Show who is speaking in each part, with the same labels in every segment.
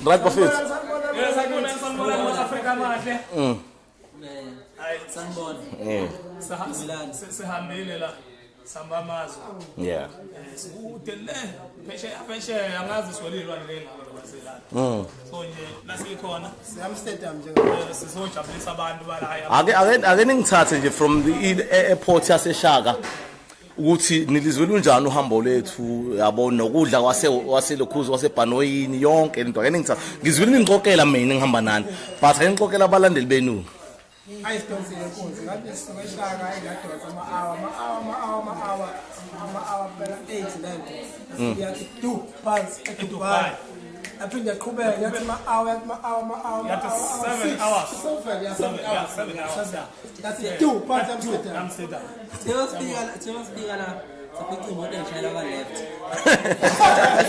Speaker 1: Right bafethu.
Speaker 2: Sanibona, sanibona ama-Afrika amahle. Hayi.
Speaker 3: Sanibona.
Speaker 2: Sihambile la. Sihamba amazwe. Sikude le phesheya phesheya angazi siwelilwane le ngalo baselana. So nje la sikhona.
Speaker 4: Si-Amsterdam nje.
Speaker 2: Sizojabulisa abantu bala.
Speaker 1: Ake ningithathe nje from the airport yaseShaka ukuthi nilizwele unjani uhambo lethu, yabo, nokudla kwaselokhuzi waseBhanoyini, yonke into. Ake ningithathe, ngizwile ningixoxela mina ngihamba nani, but ake nixoxela abalandeli benu.
Speaker 4: Ayisidonsile inkunzi ngathi sisuke eShaka ayingadonsa ama-hour ama-hour ama-hour ama-hour ama-hour phela 8 9 yathi du phansi eDubai, aphinde yaqhubeka yathi ama-hour yathi ama-hour ama-hour
Speaker 2: Yathi 7 hours.
Speaker 4: 7, yeah, 7
Speaker 2: Yeah,
Speaker 4: hours.
Speaker 2: 7 hours, yeah.
Speaker 4: Yathi du phansi Amsterdam.
Speaker 2: Amsterdam.
Speaker 3: Thina sifika la safica imoto engishayela kwa left.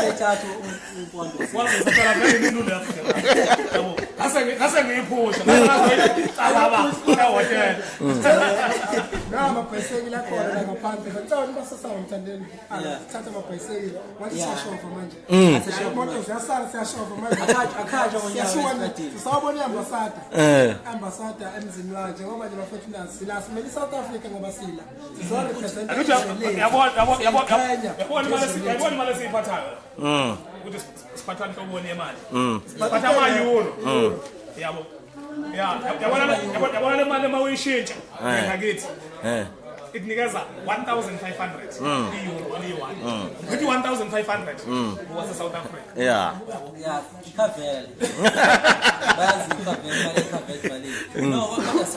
Speaker 3: Sethathu umpondo.
Speaker 2: Wazi phela vele ninu left. Yabo. Ngase ngiyiphusha. Ngase ehhotel.
Speaker 4: Na amabhayisekile akhona la ngaphandle. Ngicabanga ukuthi basasala Mthandeni. Thatha amabhayisekile. Wathi siyashova manje. Imoto ziyasala, siyashova manje.
Speaker 3: Akhatsha ngonyawo
Speaker 4: Siyasuka
Speaker 3: esitradini.
Speaker 4: sawubona i-ambassador. Ambassador emzini wakhe njengoba nje bafethu nazi sila simele i-South Africa ngoba sila. Sizo-represent
Speaker 2: Akuthi yabona yabona yabona yabona imali yabona imali esiyiphathayo. Ukuthi siphatha inhloboni yemali. Siphatha ama-euro. Yabo. Ya, yabona yabona le mali mawuyishintsha ngakithi. Ikunikeza 1500 i-euro eliyi-1. Ngithi 1500 wase South Africa.
Speaker 1: Yeah.
Speaker 3: Yeah, ikhavele. Bayazi ikhavele, imali ikhavele imali. No,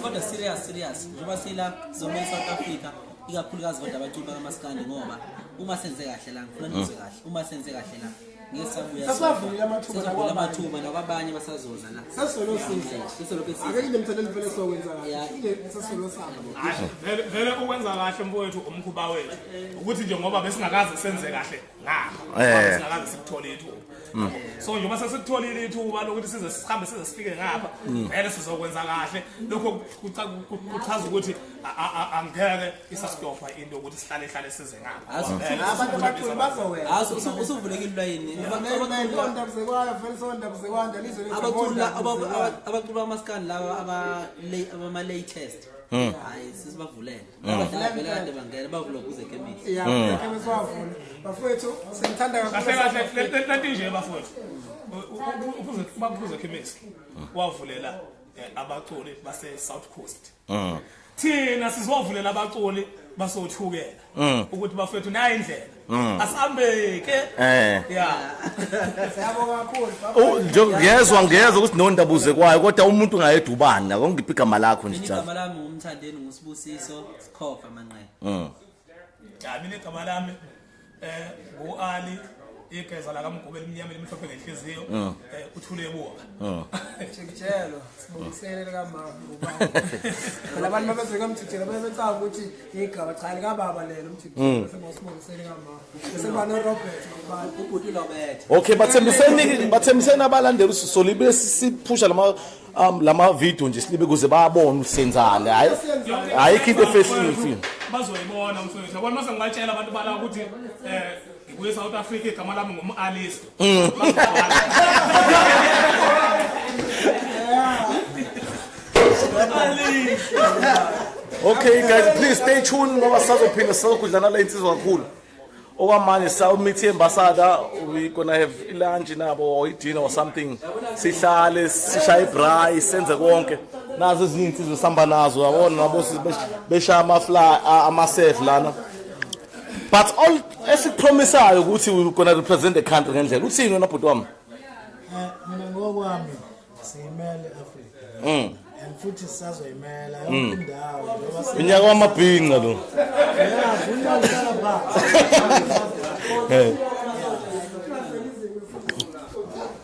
Speaker 3: kodwa serious. Njengoba sila sizomela South Africa, ikakhulukazi kodwa abaculi bakaMaskandi, ngoba uma senze kahle la, ngifuna nizwe kahle. Uma senze kahle la, ngeke sabuya.
Speaker 4: Sasivulile amathuba
Speaker 3: Sasivulile
Speaker 4: nakwabanye.
Speaker 3: amathuba nakwabanye basazoza la.
Speaker 4: Sasolo siza.
Speaker 3: Sisolokhu esiza.
Speaker 4: Ake nje Mthandeni vele sokwenza kahle.
Speaker 3: Yeah.
Speaker 4: Ile sasolo sabo.
Speaker 2: Hayi, vele vele ukwenza kahle mfowethu umkhuba wethu. Ukuthi nje ngoba besingakaze senze kahle ngapha. Besingakaze sikuthole ithuba. So njengoba sesikutholile ithuba lokuthi size sihambe size sifike ngapha, vele sizokwenza kahle. Lokho kuchaza ukuthi angeke isastopha into ukuthi sihlale hlale size ngapha.
Speaker 4: Abantu abaculi bazowela.
Speaker 3: Usuvulekile ulayini.
Speaker 4: Ondaba zekwayo vele sondaba zekwanda lizwe lethu.
Speaker 3: Abaculi
Speaker 4: Ondaba zekwayo.
Speaker 3: abaculi bamaskandi laba abama latest. Hayi, sisibavulele. Abadala vele kade bangena bavula kuze ekhemisi.
Speaker 4: Yeah, ekhemisi wavula. Bafowethu sengithanda
Speaker 2: Kahle
Speaker 4: kakhulu.
Speaker 2: kahle lento nje bafowethu. Ubaphuze ekhemisi. Wavulela abaculi base South Coast. Thina sizovulela abaculi basothukela ukuthi bafethu nayi indlela. Asihambeke. Yeah.
Speaker 4: Siyabonga kakhulu.
Speaker 1: Nje ngiyezwa ukuthi nondabuze kwayo kodwa umuntu ungayedwa ubani la ngiphi igama lakho nje
Speaker 3: Mina
Speaker 1: njalo.
Speaker 3: igama lami nguMthandeni nguSibusiso Sikhofa Manqele.
Speaker 2: Ja, mina igama lami ngu-Ali igeza la kaMgube elimnyama elimhlophe ngenhliziyo, uthule ebuka.
Speaker 4: Jikijelo sibongisele kamama ngubaba. Phela abantu babezwe kamjikijelo bebecanga ukuthi igaba cha likababa lelo umjikijelo sebosibongisele kamama. Bese ba no Robert ngubaba.
Speaker 3: Ubhuti Robert.
Speaker 1: Okay, bathembiseni abalandeli ukuthi solibe siphusha lama video nje silibe kuze bayabone ukuthi senzani. Hayi ayikho into efehliwe.
Speaker 2: Bazoyibona mfowethu. Yabona mase ngibatshela abantu bala ukuthi ngibuye South Africa igama lami nguMalisto.
Speaker 1: Okay guys, please stay tuned ngoba sisazophinda sizokudlana la insizwa kakhulu. Okwamanje sawumeet ambassador, we gonna have lunch nabo or dinner or something. Sihlale sishaye braai senze konke. Nazo ezinye insizwa sihamba nazo yabona nabo beshaya ama fly ama surf lana. But all esikupromisayo ukuthi we gonna represent the country ngendlela. Uthini wena bhuti wami?
Speaker 5: Mina ngokwami siyimele Africa. And futhi sisazoyimela yonke indawo njengoba
Speaker 1: Unyaka wamabhinca lo.
Speaker 5: Yeah, unyaka phansi.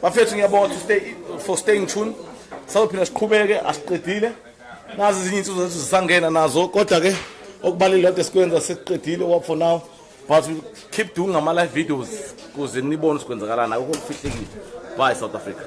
Speaker 1: Bafethu ngiyabonga to stay for staying tuned. Sawuphinda siqhubeke asiqedile. Nazi ezinye insizwa zethu zisangena nazo kodwa ke okubalulekile kade sikwenza sesiqedile what for now. But we keep doing ama live videos kuze nibone sikwenzakalana akukho kufihlekile. Bye South Africa.